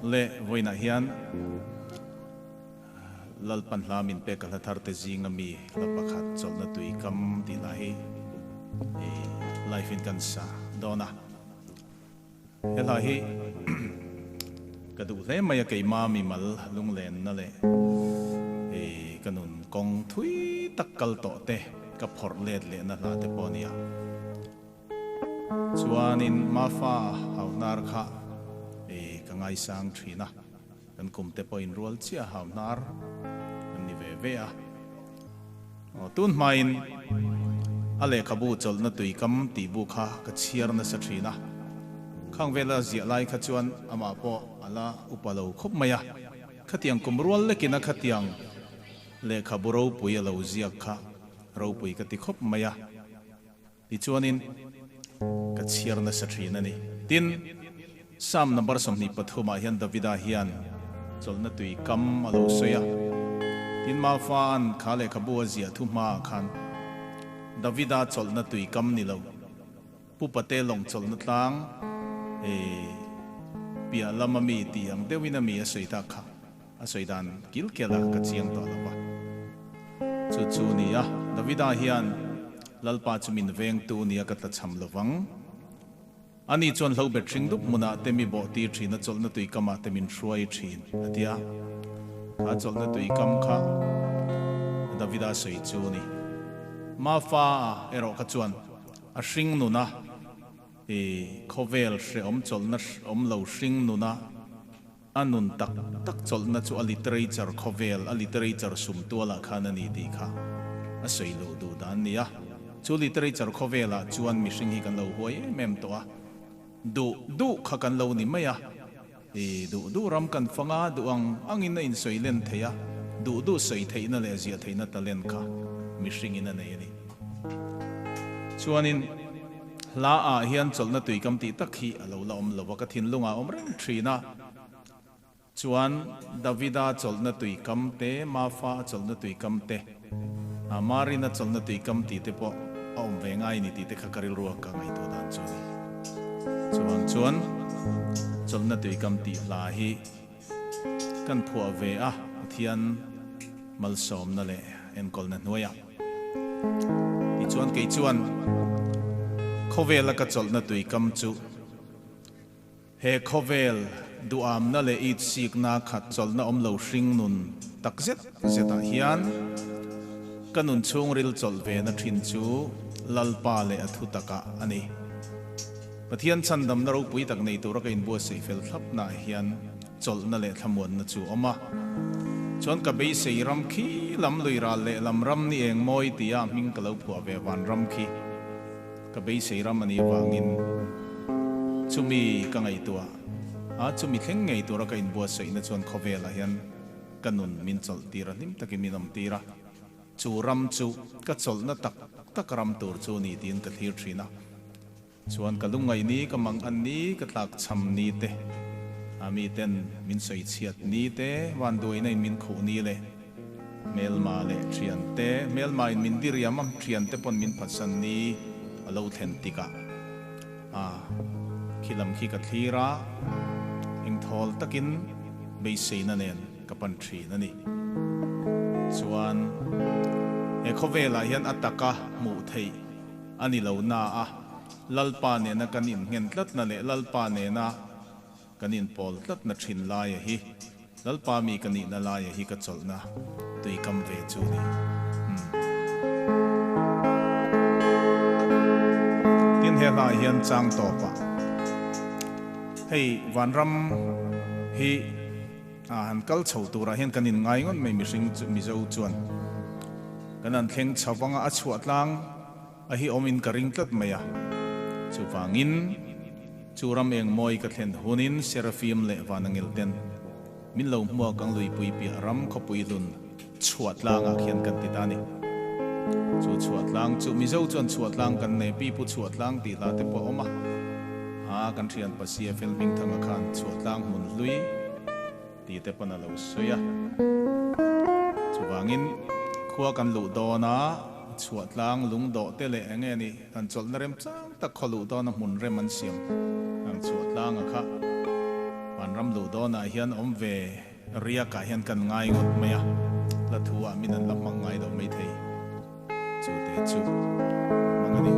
Le vawiinah hian Lalpan hla min pek a hla thar te zinga mi hla pakhat chawlhna tui kam tih lah hi live in kan sa dawn a. He hla hi ka duh hle mai a, keima mimal lunglenna leh ka nun kawng thui tak kal tawh te ka phawrh let lehna hla te pawh a nia. Chuanin Mafa hauhnar kha ka ngaisang thin a, kan kum te pawhin rual chiah hauhnar kan ni ve ve a. Aw, tun hmain a lehkhabu chawlhna tuikam tih bu kha ka chhiar nasa thin a, khang vela ziah lai kha chuan amah pawh a la upa lo khawp mai a, khatiang kum rual lekin a khatiang lehkhabu ropui a lo ziak kha ropui ka ti khawp mai a. Tichuanin ka chhiar nasa thin a ni. Tin, Psalm number 23 ah hian Davida hian chawlhna tui kam a lo sawi a. Tin, Mafaan kha lehkhabu a ziah thu hmaah khan Davida chawlhna tui kam ni lo, Pu Pate lawng chawlhna tlang piah lama mi tih ang deuhin a mi a sawi tak kha. A sawi dan kil kel a ka chiang tawh lo va. Chu chu ni a, Davida hian Lalpa chu min vengtu nia ka tlachham lo vang. Ani chuan hlo bet hring dup hmunah te mi bawh tir thin a, chawlhna tui kamah te min hruai thin, a ti a. Kha chawlhna tui kam kha Davida sawi chu ni. Mafa erawh kha chuan a hring nuna i khawvel hrehawm chawlhna awm lo hring nuna A nun tak tak chawlhna chu a literature khawvel, a literature sum tualah khan a ni tih kha a sawi luh duh dan a ni a. Chu literature khawvelah chuan mihring hi kan lo huai em em tawh a, duh duh kha kan lo ni mai a, i duh duh ram kan fang a, duh ang angin a insawi len thei a, duh duh sawi theihna leh ziah theihna talent kha mihringin a nei a ni. Chuanin. Hla ah hian chawlhna tui kam tih tak hi a lo la awm lo a, ka thinlung ah awm reng thin a. Chuan Davida chawlhna tui kam te, Mafa a chawlhna tui kam te, Marina chawlhna tui kam tih te pawh a awm ve ngai ni tih te kha ka rilru a ka ngaihtuah dan chu a ni. Chuvang chuan chawlhna tui kam tih hla hi kan phuah ve a, Pathian malsawmna leh enkawlna hnuaiah. Tichuan kei chuan khawvela ka chawlhna tuikam chu he khawvel duhamna leh itsikna khat chawlhna awm lo hring nun tak zet zetah hian ka nun chhungril chawlh vena thin chu Lalpa leh a thutakah a ni. Pathian chhandamna ropui tak nei tura ka inbuatsaih fel thlapnaah hian chawlhna leh thlamuanna chu awm a. Chuan ka beisei ram khi lam lui ral leh lam ram ni eng mawi tia hming ka lo phuah ve van ram khi ka beisei ram a nih avangin chumi ka ngaihtuah a, chumi thleng ngei tura ka inbuatsaihna chuan khawvelah hian ka nun min chawlh tir a, hlim takin min awm tir a. Chu ram chu ka chawlhna tak tak ram tur chu ni tiin ka thlir thin a. Chuan ka lungngaih ni, ka mang an ni, ka tlak cham ni te, a mi ten min sawi chhiat ni te, vanduaina in min khuh ni leh hmelma leh thian te, hmelma in min diriam a, thian te pawn min phatsan ni a lo thlen tikah a khi lam khi ka thlir a, engthawl takin beiseina nen ka pan thin a ni. Chuan he khawvelah hian a taka hmuh theih. A ni lo na a, Lalpa nena kan innghen tlatna leh Lalpa nena kan inpawl tlatna thin laia hi Lalpa mi ka nihna laia hi ka chawlhna tui kam ve chu ni. Umm. Tin he hlai hian chang tawpah hei vanram hi a han kal chho turah hian kan inngai ngawt mai mihring chu Mizo chuan kan han thleng chho vanga a chhuah tlang a hi awmin ka ring tlat mai a. Chuvangin chu ram eng mawi ka thlen hunin Seraphim leh Vanangel ten min lo hmuak ang luipui piah ram khawpui hlun chhuah tlangah khian kan ti ta a ni. Chu chhuah tlang chu Mizo chuan chhuah tlang kan nei, pipu chhuah tlang tih hla te pawh a awm a. A kan thian pa CFL Hmingthanga khan chhuah tlang hmun hlui tih te pawn a lo sawi a. Chuvangin khua kan luh dawn a, chhuah tlang lung dawh te leh eng nge ni han chawlhna rem chang tak khaw luh dawn a hmun rem an siam ang chhuah tlanga kha. Vanram luh dawnah hian awm ve riakah hian kan ngai ngawt mai a, hla thu ah min an la hmang ngai lo maithei. Chu te chu hmang a ni.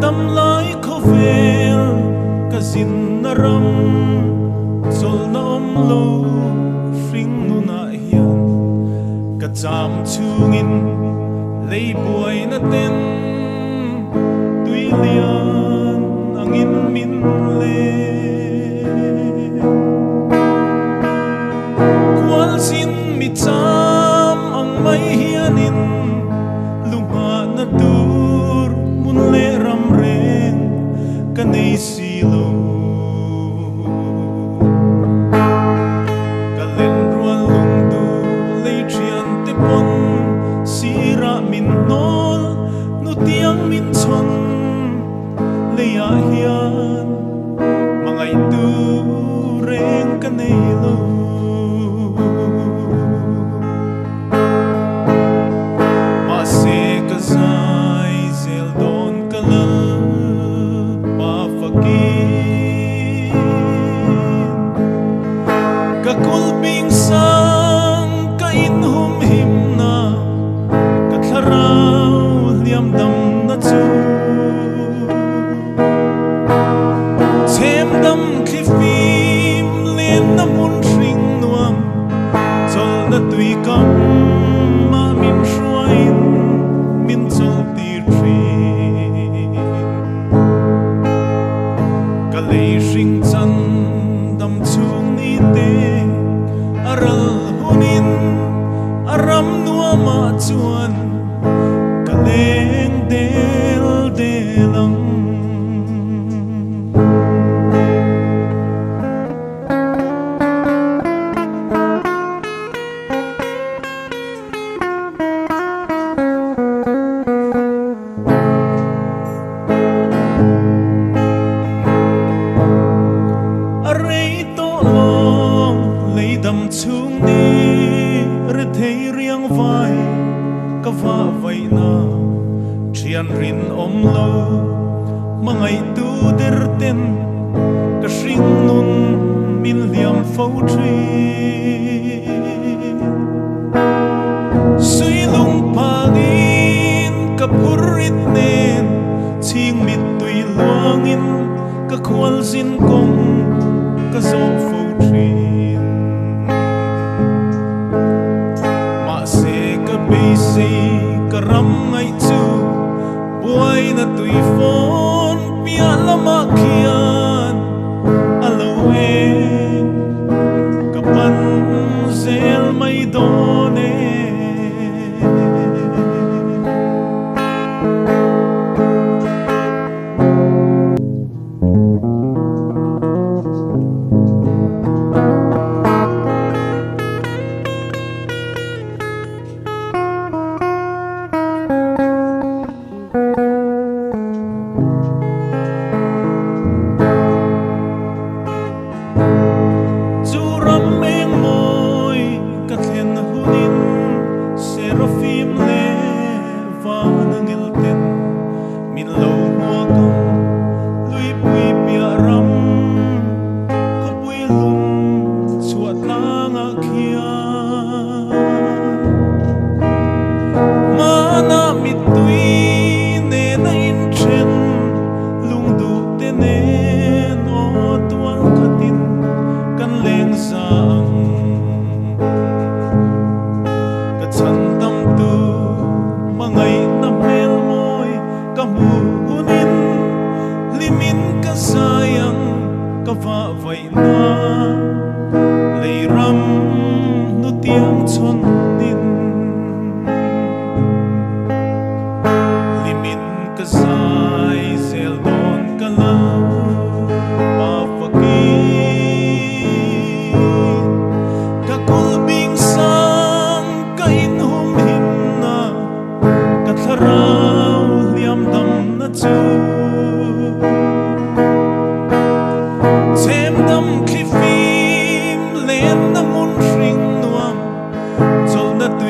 Damlai khawvel ka zinna ram chawlhna awm lo hring nunah hian ka cham chhungin lei buaina ten tui lian angin min leng. Kualzin mi cham ang mai hianin lunghahna tur hmun leh ram reng ka nei si lo. Ka len rual lung duh lei thian te pawn sirah min hnawl nutiang min chhawn leiah hian hmangaihtu reng ka nei lo. Mahse ka zai zel dawn ka Lalpa fakin. Ka kulhbing sang ka inhumhimna ka thlarau hliam damna chu. Chhem dam thli fim lenna hmun hring nuam chawlhna tui kam ah min hruaiin min chawlh tir thin. Ka lei hring chan dam chhung ni te a ral hunin a ram nuam ah chuan Ka leng del del ang. A rei tawh lawng lei dam chhung ni rethei riang vai ka vah vaihna thian rinawm lo hmangaihtu der ten ka hring nun min hliam fo thin. Sui lung phangin ka phur rit nen chhing mittui luangin Ka khualzin kawng ka zawh fo thin. Mahse ka beisei ka ram ngaih chu buaina tui fawn piah lamah khian a lo eng. Ka pan zel mai dawn e. Chu ram eng mawi ka thlen hunin Seraphim leh van a ngel ten Min lo hmuak ang luipui piah ram khawpui hlum chhuah tlangah khian hmanah mittui nena inthen lungduh te nen aw tual khatin kan leng za ang. Ka chhan tam tu hmangaihna hmel mawi ka hmu hunin hlimin ka zai ang ka vah vaihna lei ram hnutiang chhawnin hlimin ka zai zel dawn ka lal pa fakin. Ka kulhbing sang ka inhumhimna, ka thlarau.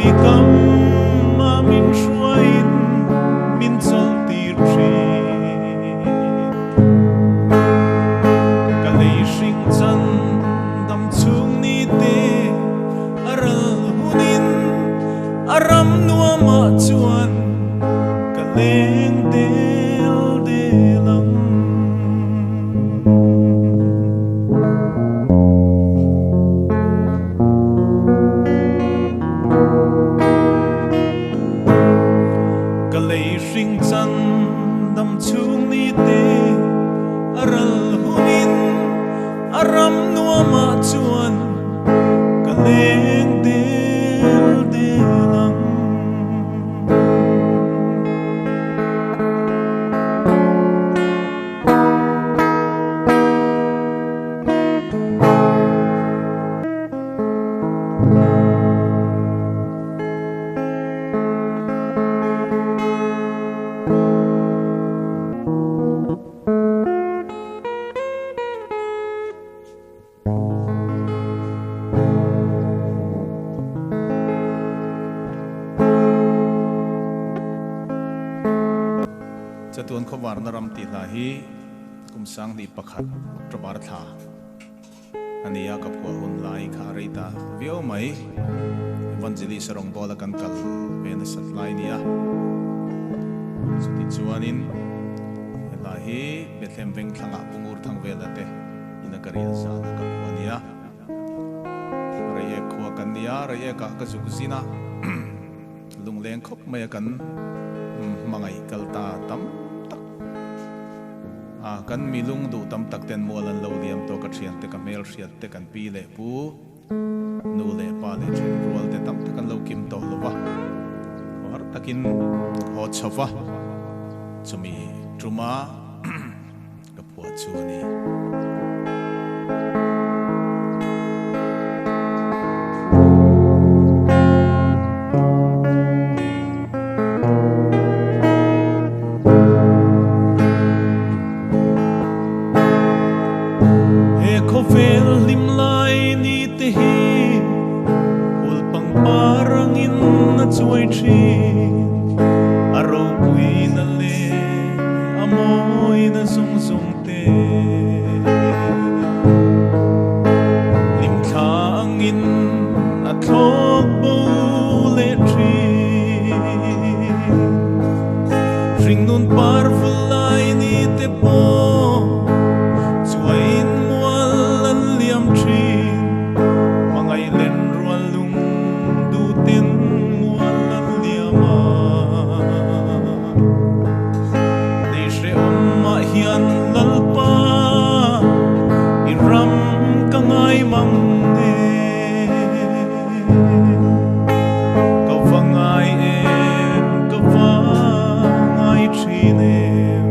tuikam a min hruaiin min chawlhtir thin. Ka lei hring chan dam chhung ni te a ral hunin a ram nuamah chuan ka leng del del ang. Ka lei hring chan dam chhung ni te a ral hunin a ram nuamah chuan ka leng del del ang. Chatuan khawvarna ram tih hla hi kum 2001 October thla a ni a, ka phuah hun lai kha a rei ta viau mai. Evangelist a rawngbawla kan kal ve nasat lai a ni a, chuti chuanin helai hi Bethlehem Vengthlangah Pungur Thangvela te ina ka riah zan a ka phuah a ni a. Reiek khua kan ni a, Reiekah ka zuk zin a, lungleng khawp mai a kan hmangaih kal ta tam tak a, kan mi lung duh tam tak ten mual an lo liam tawh, ka thian te, ka hmelhriat te, kan pi leh pu, nu leh pa leh then rual te tam tak an lo kim tawh lo va, khaw har takin haw chho va, chumi tuma ka phuah chu a ni. He khawvel hlim lai ni te hi kul pangpar angin a chuai thin, a ropuina leh a mawina zawng zawng te. Hlimthla angin a thlawk bo leh thin, hringnun par vul lai ni te pawh chuain mual an liam thin, hmangaih len rual lung duhten mual an liam a. Nei hrehawmah hian Lalpa i ram ka ngai mang e. Ka va ngai em, ka va ngai thin em.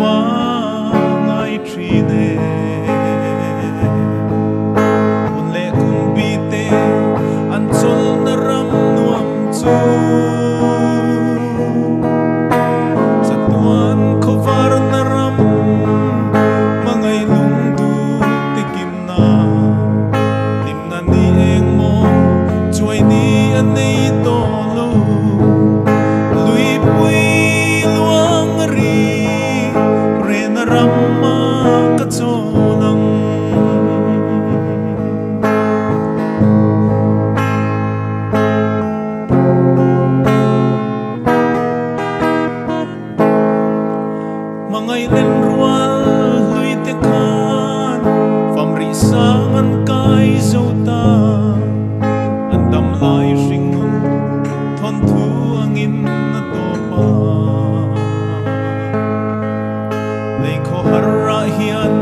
va ngai thin e. Hun leh kum bite an chawlhna ram nuam chu. Chatuan khawvarna ram hmangaih lungduh te kimna. Hlimna ni eng maw chuai ni a nei tawh lo. Luipui luang a ri rehna ram a ka chawl ang. Hmangaih len rual hlui te khan fam rih sang an kai zo ta. An dam lai hring nun thawnthu angin a tawp a. Lei khaw har ah hian.